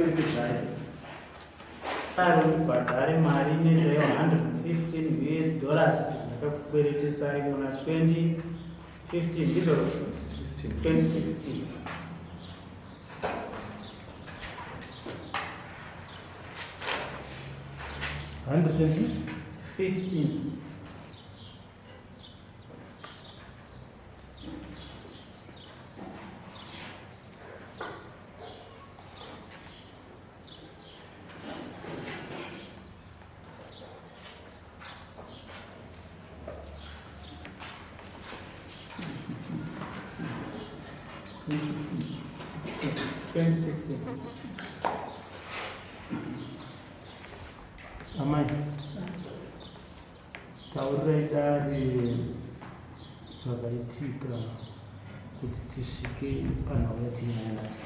Ndakakukweretesai. Ari mubhadhare mari inoita iyo 115 US dollars ndakakukweretesai muna 2015 ndizvo 2016. 115. Amai, taurirai dare zvakaitika kuti tisvike panhau yatiinayo nhasi.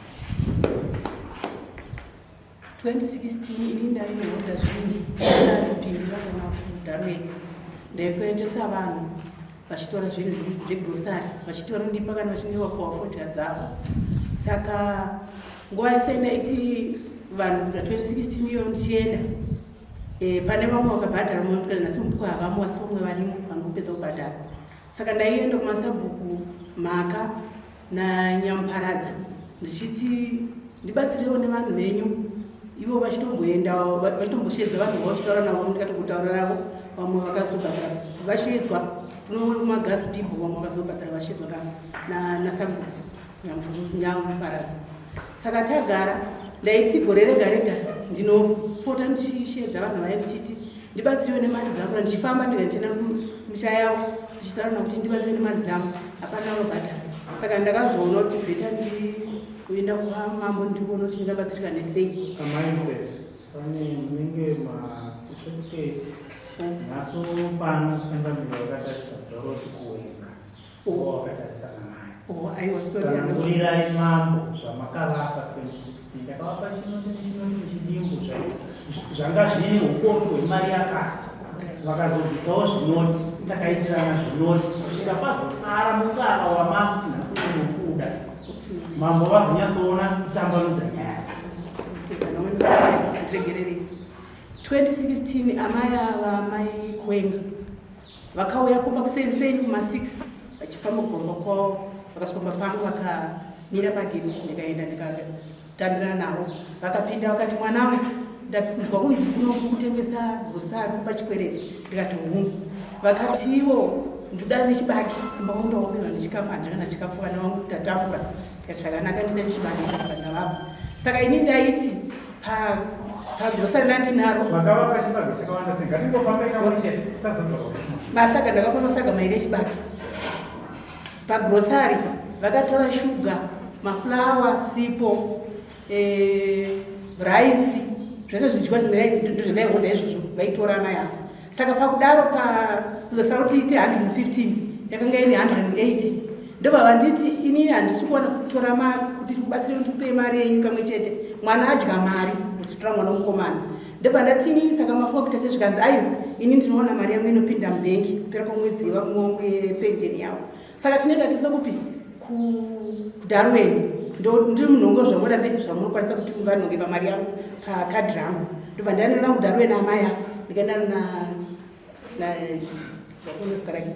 2016 ini ndaihodha zvinhu ndisaripindura kana kudhameni ndaikuendesa vanhu vachitora zvinhu zvegrosari vachitora ndipa kana vachinge vapuwa fodya dzavo saka nguva yese ndaiti vanhu kubva 2016 iyo ndichienda e, pane vamwe vakabhadhara mumwe kana nhasi mubhuku havamo asi vamwe varimo vangopedza kubhadhara saka ndaienda kumasabhuku mhaka nanyamuparadza ndichiti ndibatsirewo nevanhu venyu ivo vachitomboenda vachitomboshedza vanhu vavo vachitaura navo ndikatombotaura navo vamwe vakazobhadhara vasheedzwa kunomagas people vamwe vakazobhadhara vasheedzwa nasabhuku nyamuparadza saka tagara ndaiti gore rega rega ndinopota ndichisheedza vanhu vaye ndichiti ndibatsirewo nemari dzangu ndichifamba ndega ndichienda kumisha yavo ndichitaura nakuti ndibatsirewo nemari dzangu hapana vanobhadhara saka ndakazoona kuti beta ndikuenda kwamambo ndikuona kuti ndingabatsirika nesei. Amai pane munenge matisvetukei nhasi pano changamire vakatarisa Dorothy Kuwenga. Wakatarisana naye. Oh, aiwa sorry. Tsanangurirai mambo zvamakavapa 2016. Ndakavapa chinoti nechinoti nechidimbu zvanga zviri ukoshi hwemari yakati. Vakazobvisawo zvinoti takaitirana zvinoti kusvika pazosara mukaka wamakuti nhasi unokuda. Mambo vazonyatsoona kutambanudza nyaya. 2016 amai ava mai Kwenga Vakauya kumba kuseni kuma 6 vachifamba kubva kumba kwavo vakasvika kumba pangu vakamira pagate ndikaenda ndikatambirana navo vakapinda vakati mwanangu ndanzwa kunzi kuno kutengesa grocery kupa chikwereti ndikati hungu vakatiwo ndoda nechibage kumba kwangu ndaomerwa nechikafu handina kana chikafu vana vangu tatambura ndikati zvakanaka ndine nechibage ndavapa saka ini ndaiti pagrocery ndandinaro Vakavapa chibage chakawanda sei? Ngatingofambai kamwe chete tisazobva pakushuma. Masaga ndakapa masaga mairi echibage. Pagrocery vakatora shuga, maflower, sipo, eh, rice, zvese zvidyiwa zvandaihodha izvozvo vaitora amai avo. Saka pakudaro pa kuzosara kuti iite 115 yakanga iri 180 ndobva vanditi inini handisi kuwana kutora mari kuti kubatsire kuti kupe mari yenyu kamwe chete mwana adya mari kuchitora mwana womukomana ndobva ndati inini saka mafunga kuita sezvikanzi ayo ini ndinoona mari yangu inopinda mubhengi kupera kwomwedzi vamwe wangu yepenjeni yavo saka tinoenda tese kupi kudarweni ndiri munhongo zvamuona sei zvamunokwanisa kuti munganhonge pamari yangu pakadhi rangu ndobva ndaenda kudarweni amai avo ndikaenda na zita rake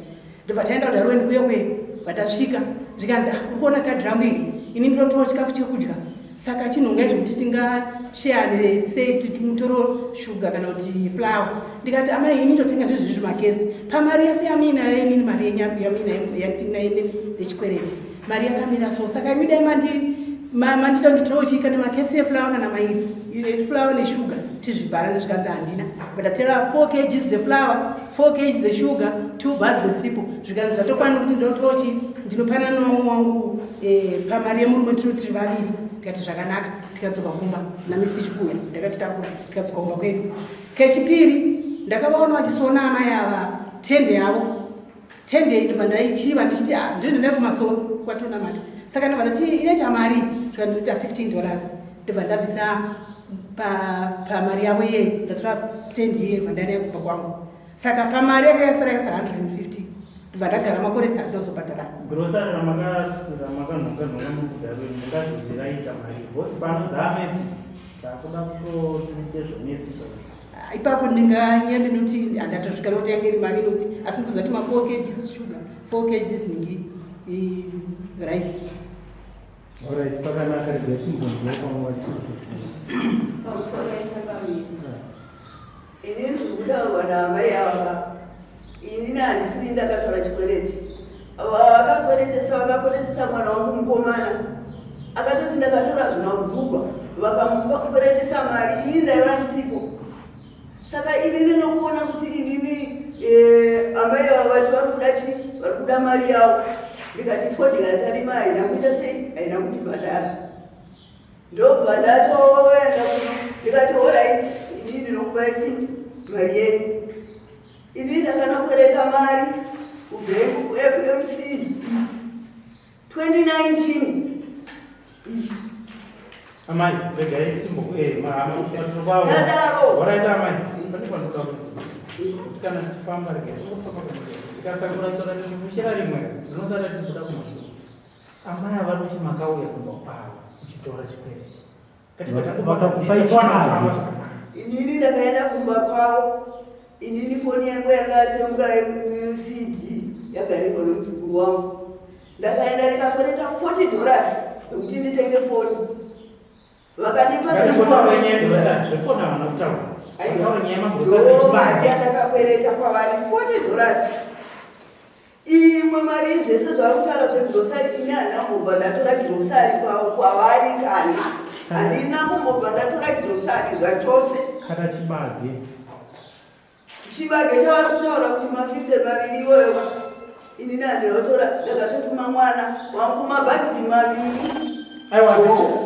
ndobva taenda kudarweni kuye kuye vatasvika zvikanzi ah, uri kuona kadhi rangu iri ini ndinotoa chikafu chekudya saka chinhonga izvo kuti tingasheyane sei kuti mutoro shuga kana kuti flower ndikati amai ini ndotenga zvinhu zviri zvimakesi pamari yese yamuinayo inini mari yamuinayo nechikwereti mari yakamira so saka imi dai mandiita nditowo chii kana makesi eflower kana mairi flower neshuga tizvibharanse zvikanzi handina but ndatera 4 kgs dzeflower 4 kgs dzeshuga 2 bars dzesipo zvikanzi zvatokwana kuti ndotowo chii ndinopanana nevamwe wangu eh, pamari yemurume tino tiri vaviri tikati zvakanaka tikadzoka kumba namisi tichikuya ndakatitakura tikadzoka kumba kwedu kechipiri ndakavaona vachisona amai ava tende yavo tende iyi ndobva ndaichiva ndichiti ah, ndiri ndinai kumasowe kwatonamata saka ndobva ndati inoita mari zvikandiita 15 dollars ndobva ndabvisa pamari yavo iye ndatora tendi iye bva ndaenda kubva kwangu saka pamari yanga yasara yakasara 150 ndobva ndagara makore saka ndozobhadhara Grocery ramakanhonga nhonga mukudaro mungazoti raita mari because pano dzaametsitsi. Takuda kutoti tiite zvemetsi chaizvo. Ah, ipapo ndinganyembe nekuti handatosvika nokuti yange iri mari nokuti asi ndikuziva kuti ma 4 kgs sugar, 4 kgs ningi rice. Alright, pakanaka, regai timbonzwa pamwe vachiri kuziva. Pamusoro yechapamiri, ini zviri kutaurwa naamai ava, inini handisiri ndakatora chikwereti. Vakakweretesa, vakakweretesa mwana wangu mukomana, akatoti ndakatora zvimabhurugwa, vakamukweretesa mari, inini ndaiva ndisipo. Saka inini nokuona kuti inini amai ava vati vari kuda chi vari kuda mari yavo, ndikati fodya yatarima haina kuita sei, haina kutibhadhara. Ndobva ndatoenda kuno, ndikati alright, inini ndinokupai chi mari yenyu. Inini ndakanokwereta mari kubhengu kuFMC 2019. Amai, regai timbo mahama. Tadaro. Alright amai, pane pandoda kuti kana tichifamba, regai tingofamba tikasakura sora tichifushira rimwe rinosara tichibuda kumashure. Amai avari kuti makauya kumba kwavo kuchitora chikwereti. Vakakupai chibage. Inini ndakaenda kumba kwavo, inini foni yangu yanga yatsemuka CD, yagarirwa nomuzukuru wangu. Ndakaenda ndikakwereta $40 dzekuti nditenge foni, vakandipa. Ngatimbotaura nyaya yegrocery, zvefoni havana kutaura. Taura nyaya yemagrocery. Ndo mari Echibage. yandakakwereta kwavari, $40. Imwe mari, zvese zvari kutaura zvegrocery, ini handina kumbobva ndatora grocery kwavari, kana handina kumbobva ndatora grocery zvachose. Kana chibage? Chibage chavari kutaura kuti ma50 maviri iwoyo, inini handina kutora. Ndakatotuma mwana wangu mabhakiti maviri. Aiwa,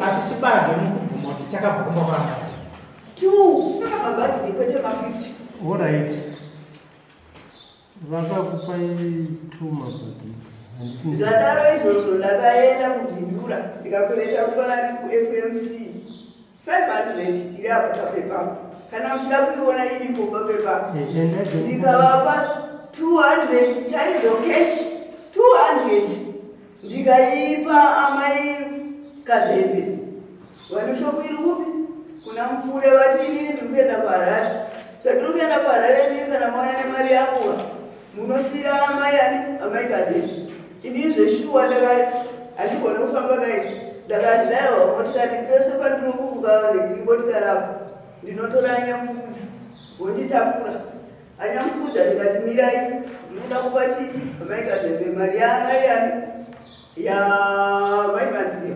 asi chibage mukubvuma kuti chakabva kumba kwamai? Two mabhakiti, kwete ma50. Alright, vakakupai two mabhakiti. Zvadaro izvozvo, ndakaenda kuBindura, ndikakwereta mari kuFMC 500, iri apo papepa, kana muchida kuiona, iripo papepa. Ndikavapa 200 chaidzo cash, 200 ndikaipa amai Kazembe vane shopu iri kupi, kuna Mupfure. Vati inini ndiri kuenda kuHarare, zvandiri kuenda kuHarare, inini kana mauya nemari yanguva munosiyira amai ani, amai Kazembe. Inini zveshuwa ndakati handigone kufamba kai, ndakati daiwa motikari pese pandinoburuka motikari apo ndinotora anyamupfukudza wonditakura. Anyamupfukudza ndikati mirai, ndinoda kupa chi amai Kazembe mari yaamai yani, yamai Madziva.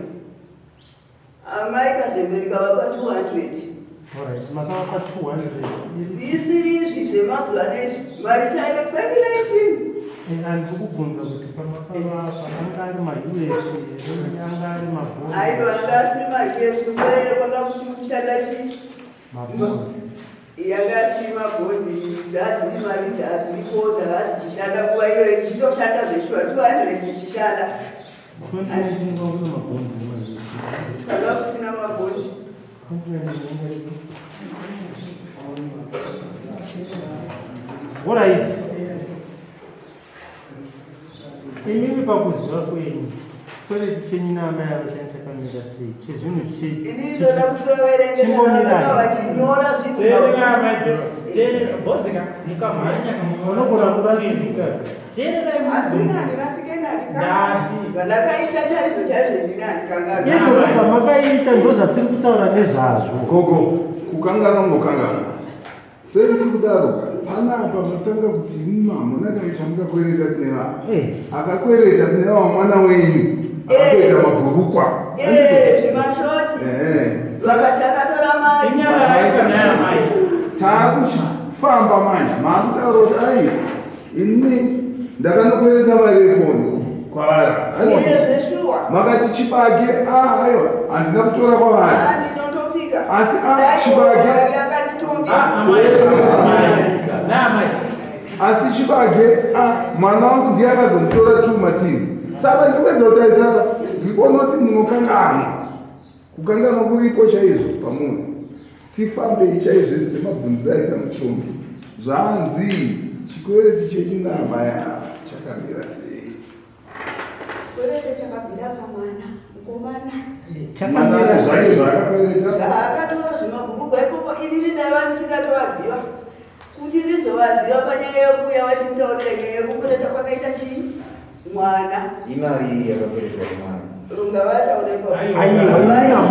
Amai Kazembe ndikavapa 200. Alright, makavapa 200 iri? Isiri izvi zvemazuva anezvi, mari chaiyo 2019. Handiri kubvunza kuti pamakavapa anga ari maUS here, anga ari mabhondi? Aiwa, anga asiri maUS, kwanga kuchiri kushanda chi Mabhondi. Yanga asiri mabhondi, dzadziri mari dzadziriko, dzava dzichishanda nguva iyoyo, ichitoshanda zveshuwa, 200 ichishanda. 2019 kwanga kune mabhondi nemaUS? Kwanga kusina mabhondi. 2019. Alright, imimi pakuziva kwenyu, chikwereti chenyu naamai ava changa chakamira sei, chezvinhu? Ini ndoda kuti vaverenge kana Chimbomirai. vakanga vachinyora zvinhu. Teerera amai Dora, teerera bhozika mukamhanya. Unogona kurasika. Teererai. Asi Mubvunzo. handirasike, ndandika Ndati Zvandakaita chaizvo chaizvo inini handikanganwa. Izvozvo zvamakaita ndo zvatiri kutaura nezvazvo. Gogo, kukanganwa munokanganwa sei? Tiri kudaro panapa, matanga kuti imima hamuna kaita mukakwereta kune vanhu. Akakwereta kune vava mwana wenyu, akatoita mabhurukwa. Zvimashoti. Vakati akatora mari. Inyararai naye amai. Taakuchifamba manje, maakutaura kuti ai, ini ndakanokwereta mari yefoni kwavari. Zveshuwa. Makati chibage, a aiwa, handina kutora kwavari. Ndinotopika. Asi, chibage. Mari anganditonge. Amai, naamai. Asi chibage, a mwana wangu ndiye akazomutora two matins. Saka ndikuedza kutarisa, ndikuona kuti munokanganwa, kukanganwa kuripo chaizvo pamuri. Tifambei chaizvo semabvunziro aita muchombi, zvanzi chikwereti chenyu naamai ava chakamira sei? Chikwerete chakabvira pamwana. Mukomana. Chakamira zvake zvaakakwereta. Zvaakatora zvimabhurugwa ipopo inini ndaiva ndisingatovaziva. Kuti ndizovaziva panyaya yekuuya vachinditaurira nyaya yekukwereta kwakaita chii? Mwana. Imari iyi yakakweretwa mwana. Ungavataure ipapo. Aiwa,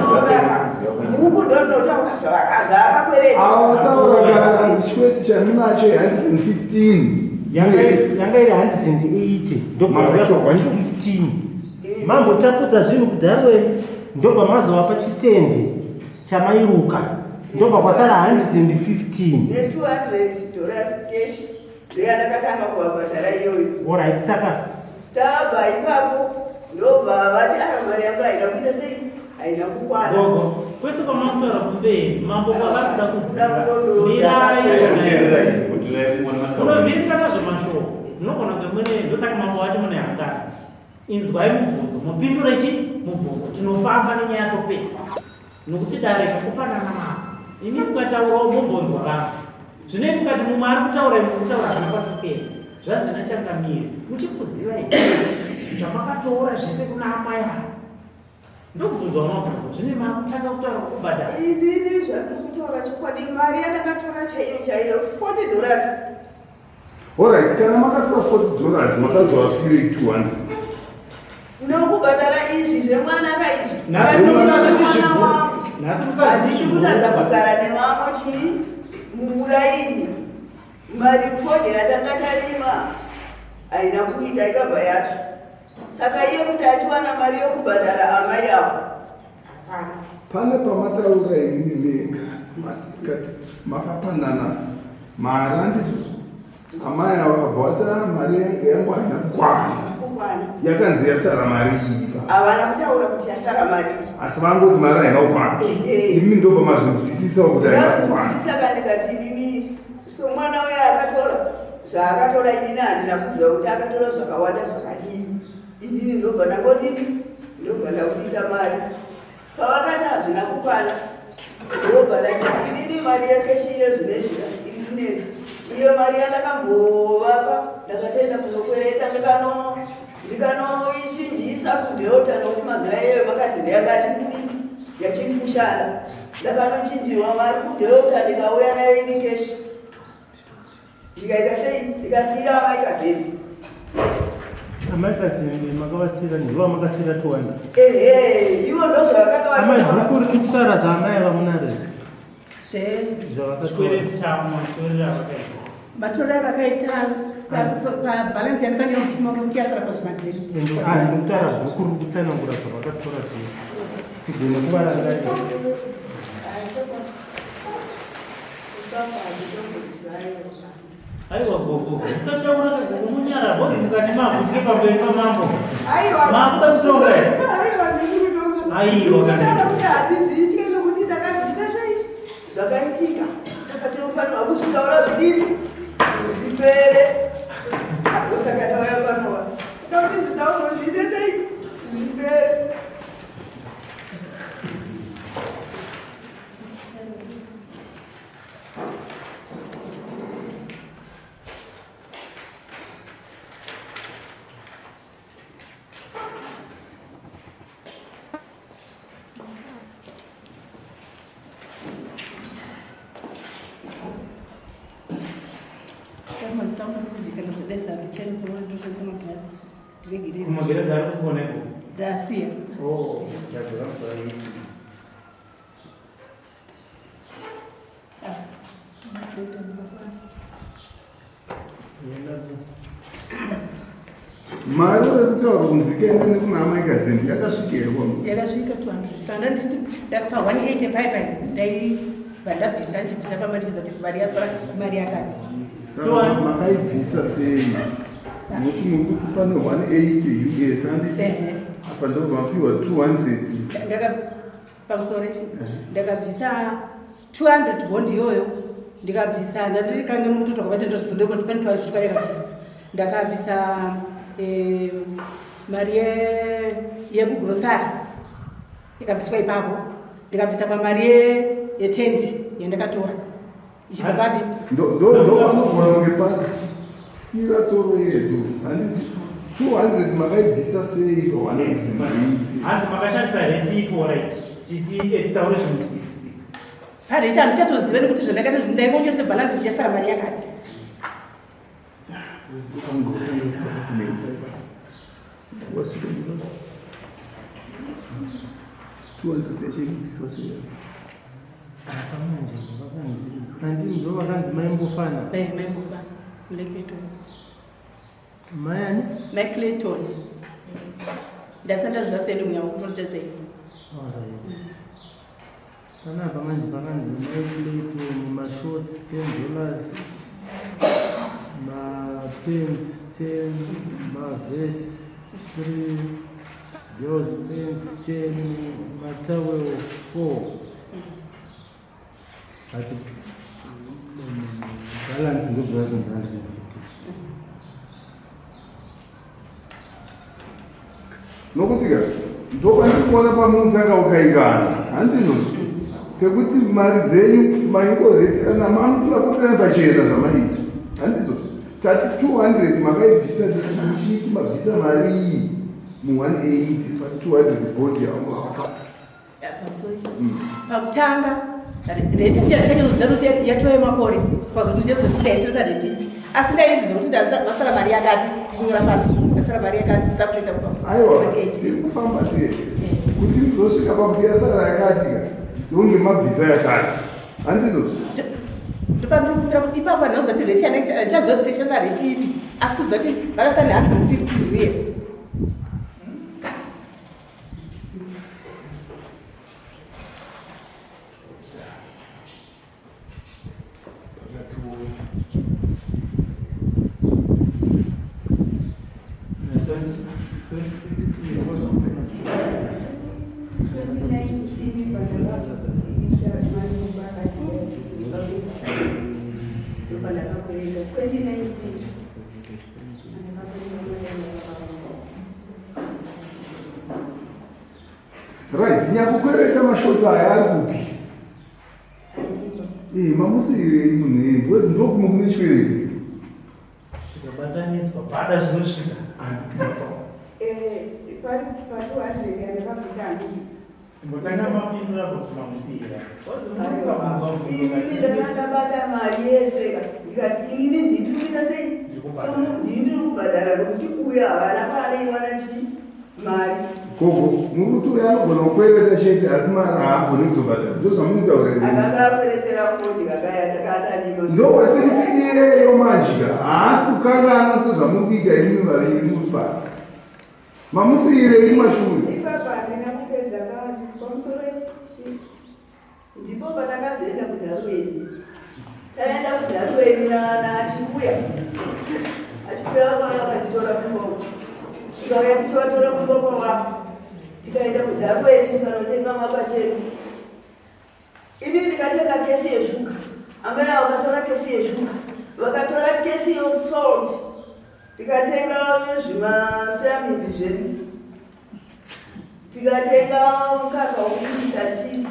Bhuku ndorinotaura zvaakakwereta. Awataura kana chikweti chamunacho 115. Yanga iri 180 ndobva 115. Mambotapudza zvinhu kudharweni ndobva mazovapa chitende chamairuka ndobva kwasara 115. Ne 200 dollars cash ndoyandakatanga kuvabhadhara iyoyo. Alright, saka tabva ipapo ndobva vati ah mari yangu haina kuita sei haina kukwana. Gogo, kwese kwamakutaura kumberi mambo kwavari kuda kuziva. Unovhirika nazvo mashoko munogona kunge mune ndosaka mambo wacho mune hangana. Inzwai mubvunzo mupindure chi mubvunzo tinofamba nenyaya topedza nokuti dare kupanana mambo imi mukataurawo mombonzwa vamwe zvino imi mukati mumwe ari kutaura imi kutaura zvino kwatopera zvanzi nachangamire muchikuziva here zvamakatora zvese kuna amai ava ndokubvunzwa mabvunzo zvine makutanga kutaura kubhadhara Inini zvandiri kutaura chokwadi mari yandakatora chaiyo chaiyo 40 dollars. Alright, kana makatora 40 dollars makazovapirei 200. Nokubhadhara izvi zvemwana ka izvi. Nhasi Ndakatora musati mwana zviguru. wangu. Nhasi musati Handidi zviguru. kutadza kugara nevamwe chii mumuraini. Mari fodya yatanga tarima haina kuita ikabva yatsva. Saka iye kuti achiwana mari yokubhadhara amai avo. Pane pamataura imimi mega makati makapanana mari handizvozvo amai avo vakabva vati "Ah, mari yangu haina kukwana Kukwana. yakanzi yasara mari ipa Havana kutaura kuti yasara mari iyi. asi vangoti mari haina kukwana Ehe. imimi ndobva mazvinzwisisawo kuti haina kukwana Ndazvinzwisisa kandikati inini somwana uya akatora zvaakatora inini handina kuziva kuti akatora zvakawanda zvakadini. Inini ndobva ndangodini ndobva ndakuita mari. Pavakati hazvina kukwana ndobva ndati inini mari yekeshi yezvinezvi iri kunetsa. Iyo mari yandakambovapa ndakatoenda kunokwereta ndikanoichinjisa kuDelta nokuti mazuva iyoyo makati ndeyanga achiri yachiri kushanda. Ndakanochinjirwa mari kuDelta ndikauya nayo iri keshi. Ndikaita sei? Ndikasiira amai Kazembe. Amai Kazembe makavasiira ndivo vamakasiira 200. Ehe, ivo ndozvavakanga Amai vataura. bhuku riri kutaura zvaamai vamunare Zve zvavakatora. Chikwereti chavo matorero avakaita. matorero avakaita pabalance yandifanira kupima kuti yasara pazvimadziro. Ah, ndikutaura bhuku riri kutsanangura zvavakatora zvese tigone kuvarangarira. Aiwa gogo, mukataura gogo munyara bhodhi mukati mavhu tiri pamberi pamambo. Aiwa. Makuda kutonga here? Aiwa, ndiri kutonga. Aiwa, kana. Ndikutaura kuti hatizvitye nokuti takazviita sei zvakaitika saka tinofanirwa kuzvitaura zvidini zvipere ndosaka tauya panova toda kuti zvitaurwe zviite sei zvipere Kumagirazi ari kukona ikoko. Ndasiya. Oh, chadzoka musoro iyi. Mari uri kutaura kunzi ikaenda nekuna amai Kazembe yakasvika here kwamuri? Yakasvika 200. Saka ndanditi pa 180 pai pai ndaibva ndabvisa ndichibvisa pamari ndizati mari yasara mari yakati. Saka makaibvisa sei? Nokuti muri kuti pane 180 US handiti? Ehe. Apa ndobva mapiwa 200. Ndaka pamusoro ichi ndakabvisa 200 bond iyoyo ndikabvisa ndandirikanga mukutotoka kwaita ndozvibvunde kuti pane 200 chikwana yakabviswa ndakabvisa eh, mari yekugrosari ikabviswa ipapo ndikabvisa pamari yetendi yandakatora ichibva papi Ndo panogona kunge pafira tsoro yedu handiti? 200 makaibvisa sei pa 180? Hanzi makashandisa rate ipo right? Titi titaure zvinonzwisisika. Parate handichatozive nekuti zvandakaita zvinhu ndaingonyorera balance kuti yasara mari yakati. Apa manje vakanzi andini ndo vakanzi maimbofana. Eh, maimbofana. Mleketo. Mai ani? Mai Clayton. Ndasanda zase mweya wekutonotedzei. Alright. Panapa manje pakanzi mai Clayton mashorts $10, mapens 10, mavest 3, girls pants 10, matowel 4. But balance ndobva zvonzi 150. Nokuti ka ndopandiri kuona pamunotanga ukaingana handizvo pekuti mari dzenyu maingoreterana mamusingabudirani pachena zvamaiita handizvo. Tati 200 makaibvisa muchiti mabvisa mari iyi mu180 pa 200 bond yamapa. Pakutanga rate ndichanyazoziva kuti yatove makore pakuti taishandisa rate ipi, asi ndaizviziva kuti ndasara mari yakati, tichinyora pasi ndasara mari yakati tisakutoenda. Aiwa, tiri kufamba tese kuti muzosvika pakuti yasara yakati ka ndonge mabvisa yakati handizvo. Ndopandinokumbira kuti ipapo handinoziva kuti rate yandichaziva kuti taishandisa rate ipi, asi kuziva kuti vakasara ne115 US. Pakatiwo. Right, nyakukwereta mashorts aya ari kupi? Mamusiyirei munhu iyeye? Because ndokumwe kune chikwereti. Zvikabatanidzwa pada zvinosvika. Pari pa200 yandakabvisa handiti? Mbotanga mapindura mamusiyira. Inini ndakandabata mari yese ka, ndikati inini ndiri kuita sei? Ndini ndiri kubhadhara nokuti uyo havana paaneiwana chii mari. Gogo, muri kuti uyo anogona kukwereta chete asi mari haagoni kuzobhadhara, ndo zvamunotaura here? Akanga akweretera fodya kaya takatarima. Ndowati kuti iyeyo madya haasi kukanganwa sezvamuri kuita imimi vaviri muri pano. Mamusiyirei mashure? Ipapa handina kupedza pamusoro. Ndipo patakazoenda kuDharuweni. Taenda kuDharuweni naChikuya. Achikuya vakauya vakatitora kumba uku, tikauya tichivatora kumba kwavavo, tikaenda kuDharuweni tikanotenga mapachedu. Ini ndikatenga kesi yeshuga, amai avo vakatora kesi yeshuga, vakatora kesi yesalt, tikatenga zvimaseamidzi zvedu, tikatenga mukaka wokubikisa tii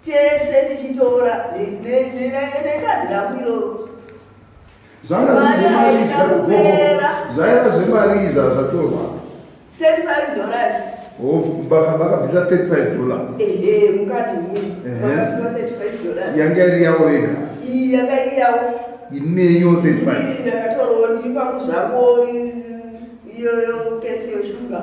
tese tichitora nekadhi rangu iroro. Zvanga Mari zviri zvemari haina kupera. Zvaiva zvemari izva zvatorwa? $35. Vakabvisa $35? Ehe, mukadhi mu vakabvisa $35. Yanga iri yavo vega? Iyi yanga iri yavo. Imenyo 35? Ini ndakatorawo ndiri pangu zvako iyoyo kesi yeshuga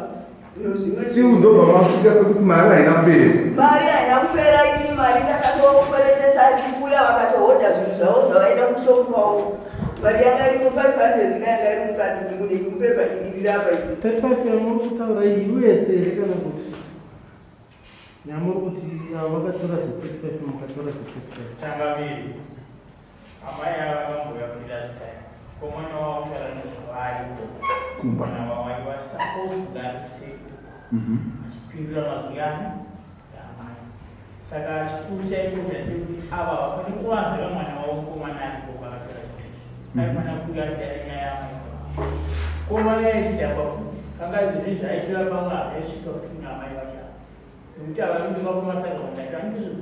nozvimwe. Still ndobva masvika pekuti mari haina kupera. Mari haina kupera. Inini mari ndakatokweretesa Achiuya, vakatohodha zvinhu zvavo zvavaida kushopu kwavo. Mari yanga irimo 500 kayanga iri mukati mune mupepa iri rirapa iri. 35 yamuri kutaura iyi US here, kana kuti yamuri kuti avo vakatora se35, mukatora se35? Changamiri, amai ava vamboya last time komwana wavo taura nezvavari Kumba. mwana wavo aiwa suppose kugara kuseku achipindura mazwi ani amai. Saka chikuru chaikosha chekuti ava vafaniri kuvanza vamwana wavo mukomana aripo kwakatora kuti aifanira kuuya achidara nyaya yamai komana yechidhakwa futi kanga izvozvi zvaitora pamwe hazvaisvika kuti kuna amai vacho, nekuti ava kuti vakomasaka matatu andizvo?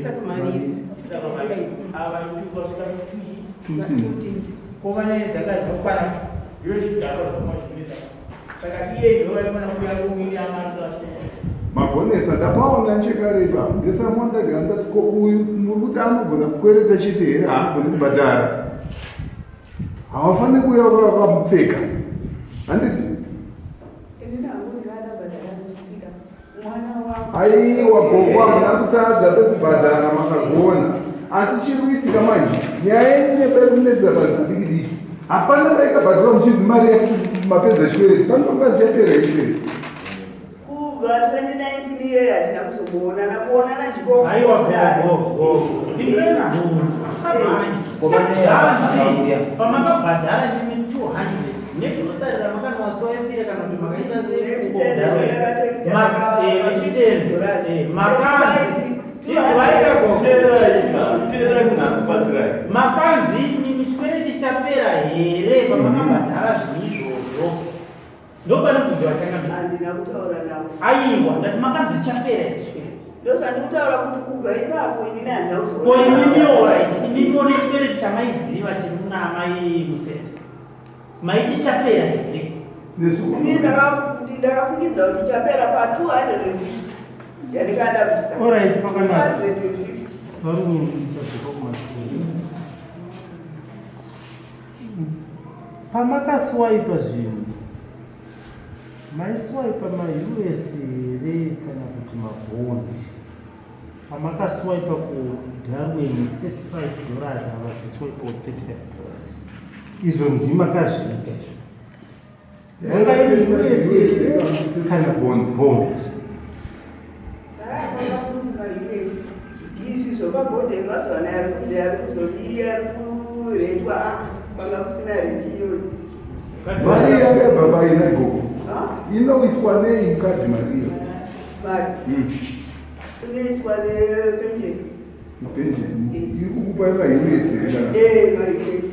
Saka maviri. Saka maviri ava ituka kusvika tuyi. Two tins. Komana dzanga dzinokwana. Ndiyo chidhakwa zvamakazvinetsa. Saka iye ndiyo vaifanira kuuya kuwiri amari Magonesa ndapaona nchekare ipapo ndesamwandagara ndati ko uyu muri kuti anogona kukweretsa chete here haagoni kubhadhara havafaniri kuuya vakamupfeka handiti Aiwa gogo hamuna kutadza pekubhadhara makagona asi chiri kuitika manje nyaya yenyu nyeba iri kunetsa vanhu vadiki diki hapana paikabhadhura muchinzi mari mapedza chikwereti pano pangazi chapera chikwereti Kubva 2019 iyeyo hatina kuzomboonana kuonana ndiko Aiwa gogo gogo. Ndinobvunza. Zvanzi pamakabhadhara nemi 200 nezvinosarira makanowaswaipira kana kuti makaita sechitende makanzi makanzi mimi chikwereti chapera here pamakabhadhara zvinhu izvozvo ndopane kubvunzo vachangamira Handina kutaura navo. Aiwa, ndati makanzi chapera here chikwereti? Ndozvandikutaura kuti kubva ipapo inini handina Ko kuzoona. imimiwo, right, imimiwo nechikwereti chamaiziva chiri kuna amai Mutsete maiti chapera here? Inini ndakafungidzira kuti chapera pa 250 yandikanda bvisa. Alright, pakanaka. 250. Varume, tadzoka kumashure. Pamakaswaipa zvinhu, maiswaipa maUS here kana kuti mabhondi? Pamakaswaipa kuDarwin $35, havachiswaipawo $35. Izvo ndimakazviita izvo. Yanga iri US here kana bond? Bond. Izvi zvopabhodhi mazuva anaya ari kunzi ari kuzodii, ari kurentwa, kwanga kusina renti iyoyo. Mari yakabva paina gogo? Ha? Inoiswa nei mukadhi mari iyo? Mari inoiswa nepension. Pension iri kukupa maUS here kana? Eh, maUS.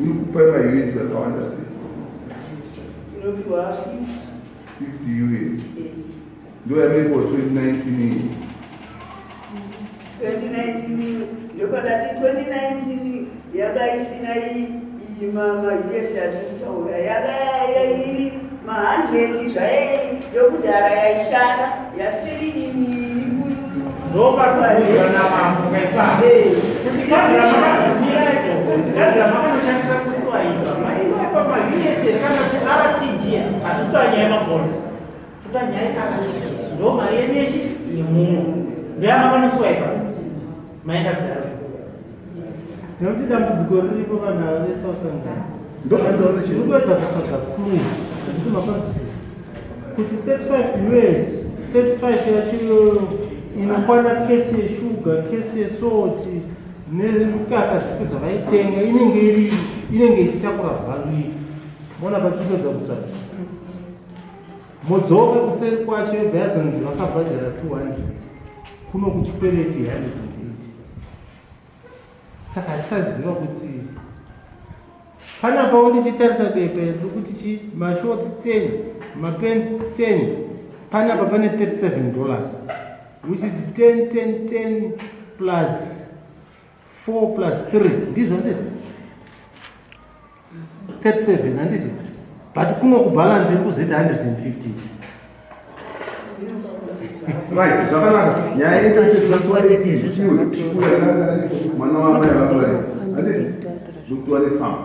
Iri kukupa maUS akawanda sei? Inopiwa 50. 50 US? Eh. Ndo yamaipo 2019 iyi? 2019 ndopandati 2019 yanga isina iyi maUS atiri kutaura, yanga iri ma100 zvaye yokudhara yaishanda yasiri iyi iri. Ndopatobvunzwa namambo kaipapo kuti kadhi ramakanoshandisa kuswaipa maiswaipa maUS here kana kuti RTGS? Hatitoa nyaya yemabhondi, totoa nyaya yeRTGS. Ndo mari yenyu yechi yemuno ndoyamakanoswaipa maenda kudaro. Nekuti dambudziko riripo, vanhu ava veSouth Ndopandaona chii? Uri kuedza kutsvaga clue handiti mapanzwisisa kuti 35 US, 35 yacho iyoyo inokwana kesi yeshuga, kesi yesoti nemukaka, zvese zvavaitenga, inenge iri inenge ichitakura value iyi. Mona pachipedza kutsvaga, modzoka kuseri kwacho, yobva yazonzi vakabhadhara 200 kuno kuchikwereti 180. Saka hatisaziva kuti panapawo ndichitarisa bepa riri kuti chi mashorts 10, mapants 10. Panapa pane $37, which is 10 10 10 plus 4 plus 3, ndizvo handiti? 37 handiti? But kuno kubalance iri kuzoita 115. Right, zvakanaka. Nyaya yeitapedza 18 iwe uya mwana wamai vamwari handiti ndokuti wane tsamba.